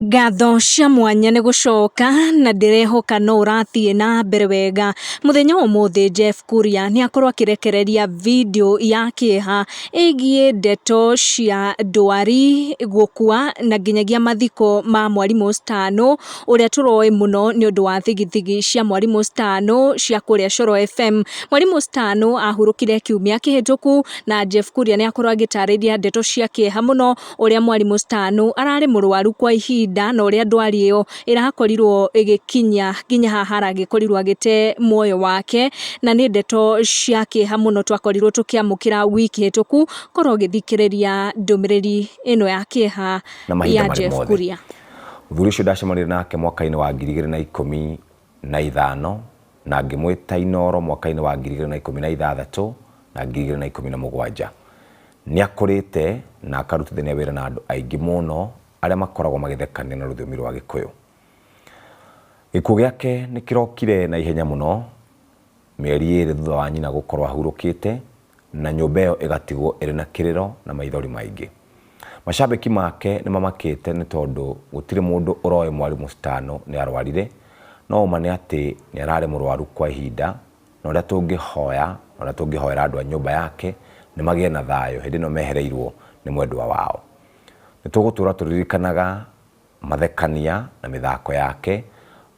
Ngatho cia mwanya nĩ gũcoka na ndĩrehoka no ũrathiĩ na mbere wega. Mũthenya wa ũmũthĩ Jeff Kuria nĩ akorwo akĩrekereria video ya kĩeha ĩgiĩ ndeto cia ndwari, gũkua na nginyagia mathiko ma Mwarimũ Stano ũrĩa tũroĩ mũno nĩ ũndũ wa thigithigi cia Mwarimũ Stano cia kũrĩa Coro FM. Mwarimũ Stano ahurũkire kiumia kĩhĩtũku na Jeff Kuria nĩ akorwo agĩtarĩria ndeto cia kĩeha mũno ũrĩa Mwarimũ Stano ararĩ mũrwaru kwa ihinda na ũrĩa ndwari ĩyo ĩrakorirwo ĩgĩkinya nginya haha aragĩkorirwo agĩte muoyo wake, na nĩ ndeto cia kĩeha mũno twakorirwo tũkĩamũkĩra wiki hĩtũku. Korwo ũgĩthikĩrĩria ndũmĩrĩri ĩno ya kĩeha na mahinda ya marĩ Jeff mothe. Kuria. Mũthuri ũcio ndacemanirie nake mwaka-inĩ wa 2015 na ngĩmwĩta Inoro mwaka-inĩ wa 2016 na 2017. Nĩ akũrĩte na akarutithania wĩra na andũ aingĩ mũno arĩa makoragwo magĩthekania na rũthiomi rwa Gĩkũyũ. Gĩkuũ gĩake nĩ kĩrokire na ihenya mũno mĩeri 2 thutha wa nyina gũkorwo ahurũkĩte na nyũmba ĩyo ĩgatigwo ĩrĩ na kĩrĩro na maithori maingĩ. Macambĩki make nĩ mamakĩte nĩ tondũ gũtirĩ mũndũ ũroĩ Mwarimũ Stano nĩ arwarire, no ũma nĩ atĩ nĩ ararĩ mũrwaru kwa ihinda, na ũrĩa tũngĩhoya na ũrĩa tũngĩhoera andũ a nyũmba yake nĩ magĩe na thayũ hĩndĩ ĩno mehereirwo nĩ mwendwa wao. Nĩ tũgũtũra tũririkanaga mathekania na mĩthako yake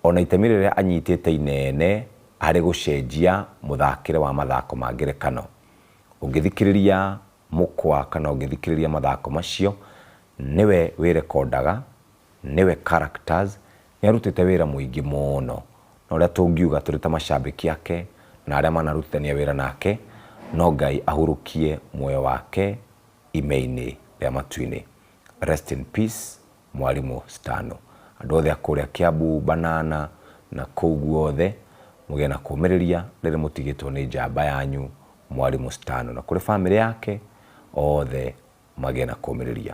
ona itemi rĩrĩa anyitĩte inene harĩ gũcenjia mũthakĩre wa mathako ma ngerekano. Ũngĩthikĩrĩria mũkwa kana ũngĩthikĩrĩria mathako macio, nĩwe wĩrekondaga, nĩwe characters, nĩ arutĩte wĩra mũingĩ mũno. Na ũrĩa tũngiuga tũrĩ ta macambĩki ake na arĩa manarutithania wĩra nake, no Ngai ahurũkie muoyo wake ime-inĩ rĩa matu-inĩ. Rest in peace Mwarimũ Stano. Andũ othe a kũrĩa Kiambu, Banana na kũu guothe mũgĩe na kũmĩrĩria rĩrĩ mũtigĩtwo nĩ njamba yanyu Mwarimũ Stano, na kũrĩ bamĩrĩ yake othe magĩe na kũmĩrĩria.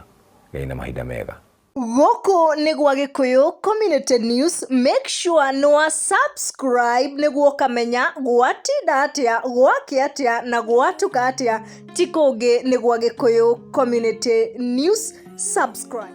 Gĩai na mahinda mega. Gũkũ nĩ gwa Gĩkũyũ Community News, make sure nĩ wa subscribe nĩguo ũkamenya gwatinda atĩa, gwakĩa atĩa na gwatuka atĩa. Ti kũngĩ nĩ gwa Gĩkũyũ Community News, subscribe.